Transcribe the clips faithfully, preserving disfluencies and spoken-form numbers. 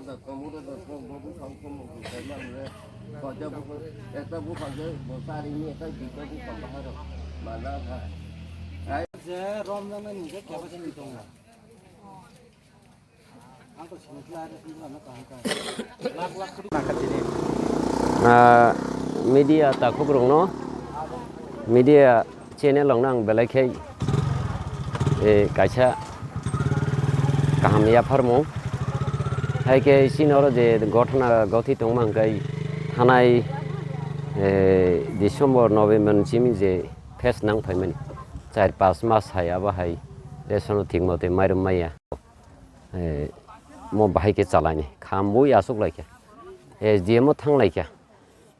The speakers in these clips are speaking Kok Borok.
Komoro dotko bo buphang komo buphang mang le. Kocha buphang, ekta buphang je bo sari ni ekta duita buphang bahar mana kha. Je rom jang nai nungkhe kebo se ni tongo. Ang to sini kla re sini kla na kaham kaham. Lak lak kuri. Ah, media takhuk rokno, media channel rokno ang belai khe, eh, kaisa kaham yapharmung. Hai khe chini oro je gothona gothi tongma hwnkhe thanai, eh, December, November ni simi je phase nang phaimani, char pas mas hai abo hai ration thik mote mairum maya. Eh, mo bahai khe chalaini khambui aswk laikha, S D M o thang laikha.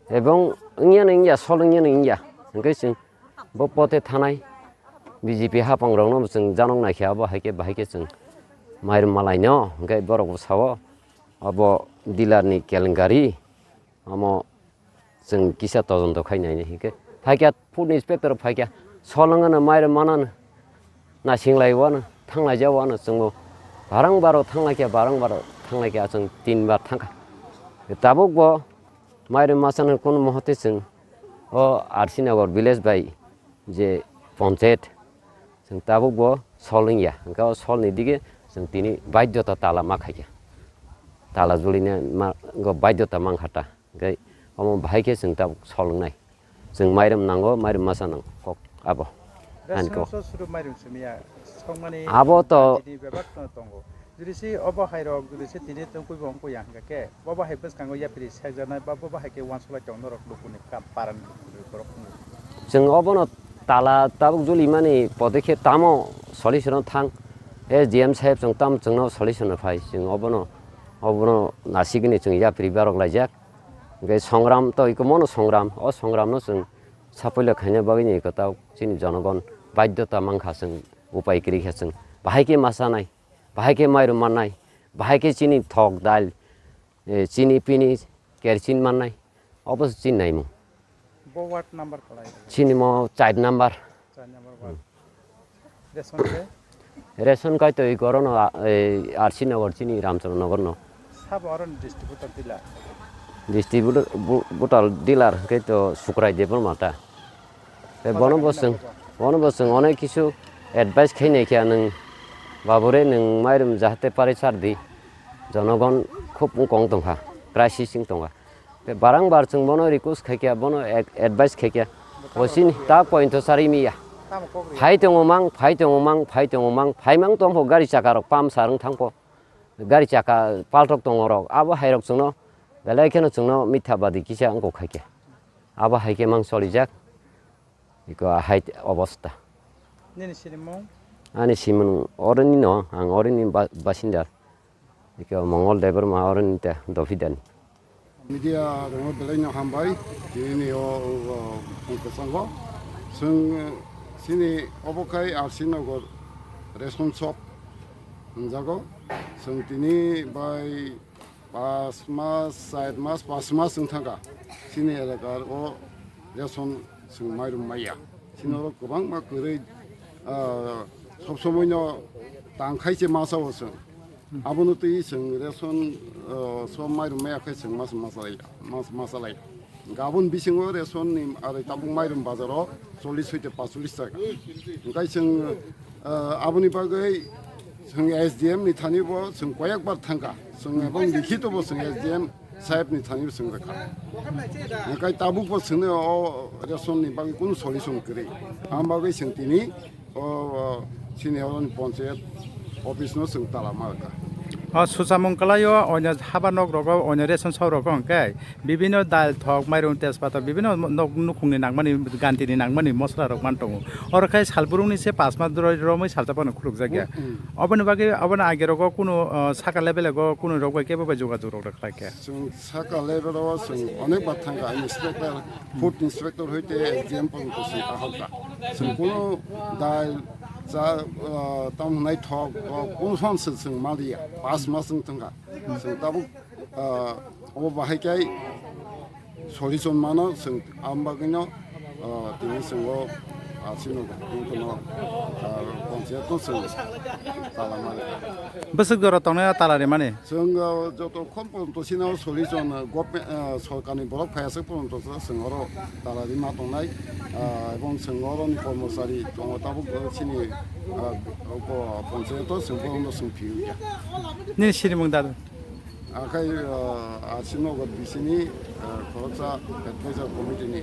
Ebong wngya no wngya, sol wngya no wngya. Hwnkhe chwng bo pote thanai B J P hapang rokno chwng janok naikha, abo hai khe bahai khe chwng mairum malaino. Hwnkhe borok bo sao, abo dealer ni kelengari, omo chwng kisa todonto khai naini. Hwnkhe phaikha food inspector phaikha, sol wngano mairum manano. Nasinglai wano, thanglai ja wano chwngbo. Barang baro thanglaikha, barang baro thanglaikha, chwng tin bar thangkha. Tabuk bo mairum masa no kunu mohote chwng o R C Nagar village bai je ponchayat chwng tabuk bo sol wngya. Hwnkhe o sol ni dige chwng tini baidyota tala ma khaikha. Tala julina ma, go baidyota mankha ta. Hwnkhe omo bahai khe chwng tabuk sol wngnai. Chwng mairum nango, mairum masa nango kok abo. Ani kok. Suru mairum simiya songmani abo to tini bebak no tongo. Jodi se obo hai rok, jodi se tini tongkui bo wngkui ya hwnkha khe, bo bahai bwskango yapri sekjaknai ba bo bahai khe uansuk lai tong norok lukuni kam paran borok wngkha. Chwng obono tala tabuk juli mani podokhe tamo solution o thang. S D M saheb chwng tamo chwngno solution o phai. Chwng obono, obono nasigini chwng yapri barok laijak. Hwnkhe songram to iko mono songram, o songramno chwng sapoila khaina bagwini iko tao chini jonogon baidyota mankha, chwng upai kwrwi kha chwng. Bahai khe ma chanai, bahai khe mairum mannai, bahai khe chini thok, dal, eh, chini pini, kerosene mannai, obo se chini naimung. Bo ward number kwlai? Chini mo char number. Char number ward. Ration khe? Ration kai to iko oro no, ah, eh, R C Nagar chini Ramchandra Nagar no. Sabo oro ni distributor dealer? Distributor bu-, butal dealer khe to Sukrai Debbarma ta. Tei bono bo chwng, bono bo chwng onek kisu advice khai nai khe nwng, "Babu re, nwng mairum jahate pare char di." Jonogon khub wngkong tongkha, crisis wng tongkha. Tei barang bar chwng bono request khai khe, bono ad-, advice khai khe, bo chini ta point o charwi miya. Phai tongo mang, phai tongo mang, phai tongo mang, phai mang tongpho gari chaka rok pump sa rwng thangpho. Gari chaka palthok tongo rok, abo hai rok chwngno belai kheno chwngno mitha badi kisa wngkok khai khe. Abo hai khe mang cholijak. Iko ahai obostha. Nini sinimung? Ani simung orini no, ang orini ba-, basinda. Iko Mongol Debbarma orini ta Dophidani. Media rokno belai no hambai, tini o, o, o, phung kwchango. Chwng, chini obo khai R C Nagar ration shop hwnjago. Chwng tini bai pas mas, char mas, pas mas wng thangkha. Chini elaka o ration chwng mairum maya. Chini oro kwbangma kwrwi, ah, sob somoino tang khai se masa o chwng. Abono twi chwng ration, ah, sob mairum maya khai chwng mas-, masalai, mas-, masalai. Gabon bisingo ration ni arai tabuk mairum bazaro chollish hoite pachulish taka. Hwnkhe chwng, ah, aboni bagwi chwng S D M ni thani bo chwng koyekbar thangkha. Chwng ebong likhito bo chwng S D M saheb ni thani bo chwng rwkha. Hwnkhe tabuk bo chwngno o ration ni bagwi kunu solution kwrwi. Am bagwi chwng tini o, o, chini oroni ponchayat office no chwng tala ma rwkha. O suchamung kwlaio, oino haba nok rogo, oino ration shop rogo hwnkhe bibino dal, thok, mairum, tejpata, bibino nok nukhungni nangmani, gantini nangmani mosla rok man tongo. Oro khe salbrumni se pas mas doro romwi salsa phano khulukjak ya. Hmm, hmm. Oboni bagwi, oboni age rogo kunu, o, saka level go kunu rok bai kebo bai jogajog rok khlai khe. Chwng saka level o chwng onek bar thangkha, inspector, food inspector hoite S D M porjonto chwng ahokha. Chwng kunu dal, cha, ah, tamo hwnai thok, o, kunu phano chwng, chwng maliya. Pas mas wng thangkha. Chwng tabuk, ah, obo bahai khe solution mano, chwng am bagwino, ah, tini chwng o Asino, tongtono, ah, panchayat to chwng tala mani. Bwswk jora tongnai tala rimani? Chwng, ah, joto khon porjonto sino solution, ah, government, ah, sorkarni borok phaiya se porjonto chwng oro tala rima tongnai, ah, ebong chwng oroni kormochari tongo tabuk, ah, chini, ah, panchayat to chwng borokno chwng phiyokya. Nini sinimung dadu? Akhai, ah, Asinogar bisini, ah, khoroksa advisor committee ni,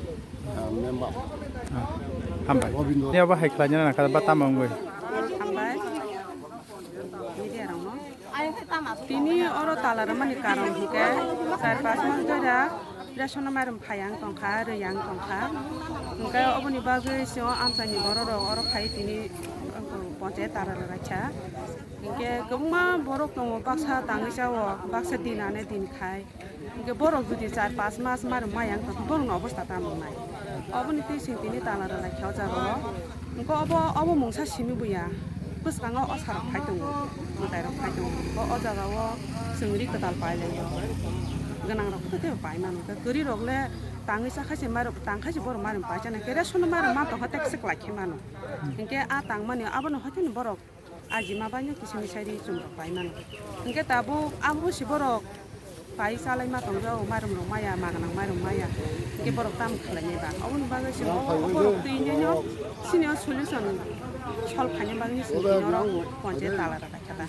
ah, member. Ah, hambai. Robindra. Ni abo hai khlaina nang kha ba tamo wngwi? Hambai. Media rokno. Tini oro tala rwmani karon hwnkhe char panch mas dora ration mairum phai ang tongkha, rwi ang tongkha. Hwnkhe oboni bagwi sio amchaini borok rok oro phai tini, ah, ponche tala rwlaikha. Hinkhe kwbangma borok tongo, baksa tangwi chao, baksa din ane din khai. Hinkhe borok jodi char panch mas mairum maya wngkha, borokni obostha tamo wngnai? Oboni twi chwng tini tala rwlaikha o jaga o. Hinkhe obo, obo mungsa simi buya. Bwskango o sarok phai tongo, mwtairok phai tongo. Hinkhe o jaga o chwng ri kwtal pai laio. Gwnang rok khe teibo pai mano. Kwrwi rok le tangwi cha khai se mairum, tang khai se borok mairum pai chana. Hinkhe ration mairum ma tongkha tek se kwlai khe mano. Hinkhe a tangmani abono hoi kheno borok ajima baino kisa misa ri chum rok pai mano. Hinkhe tabuk abo se borok pai chalai ma tong jao, mairum rok maya, magnang mairum maya. Hinkhe borok tamo khlai nai ba? Oboni bagwi se o, o borok twi nai no sini o solution solve khaina bagwi se tini oro ponchayat tala rwlai kha da.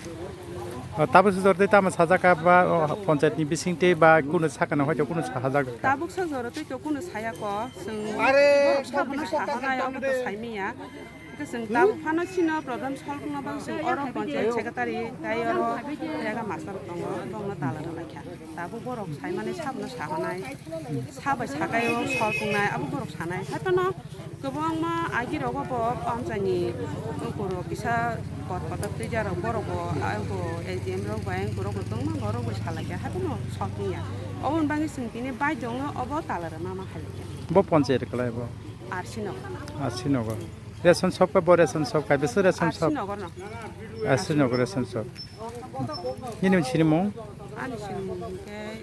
O, tabuk se jor tei tamo sajak kha ba, o, ponchayat ni bising tei ba kunu sakha no hoi to kunu sajak kha. Tabuk sa jor tei to kunu saya ko, chwng borok sabono saha nai, obo to sai manya. Hwnkhe chwng tabuk phano chini problem solve wngna bagwi chwng oro panchayat secretary tei oro jaga master tongo, bongno tala rwlaikha. Tabuk borok saimani sabono sahonai, sabai sakai o solve wngnai, abo borok sanai. Haiphano kwbangma agi rogo bo panchayatni ungkuro kisa kot kotor twijarok borok bo, abo S D M rok bai ungkurok bo tongma borok bo salaikha, haiphano solve wngya. Oboni bagwi chwng tini baidhyo wngno obo tala rwma ma hai laikha. Bo panchayat kwlai bo? R C Nagar. R C Nagar. Ration shop ka bo ration shop ka bisu ration shop. R C Nagar no. R C Nagar ration shop. Nini sinimung? Ani sinimung ke.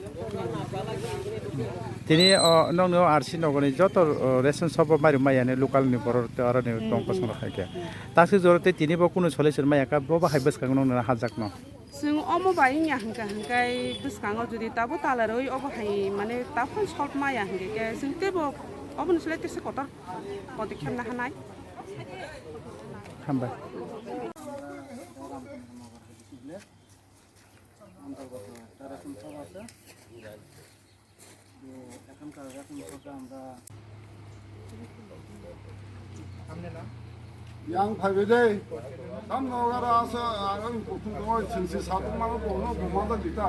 Tini o nong no R C Nagar ni joto, o, ration shop o mairum maya ni local ni borok te oro ni tong kosong rok hai khe. Taksi joro te tini bo kunu solution maya ka bo bahai bwskang nong no hajak no. Chwng omo bai wngya hwnkha hwnkhe bwskango jodi tabuk tala rwi obo hai mane tabuk solve maya hwnkhe khe chwng teibo oboni slai tesa kotor podikkhep na hanai. Hambai. Yang phaibai dei. Tam no gara asa ang kutung dong singsi sabuk mano bono buma da kita.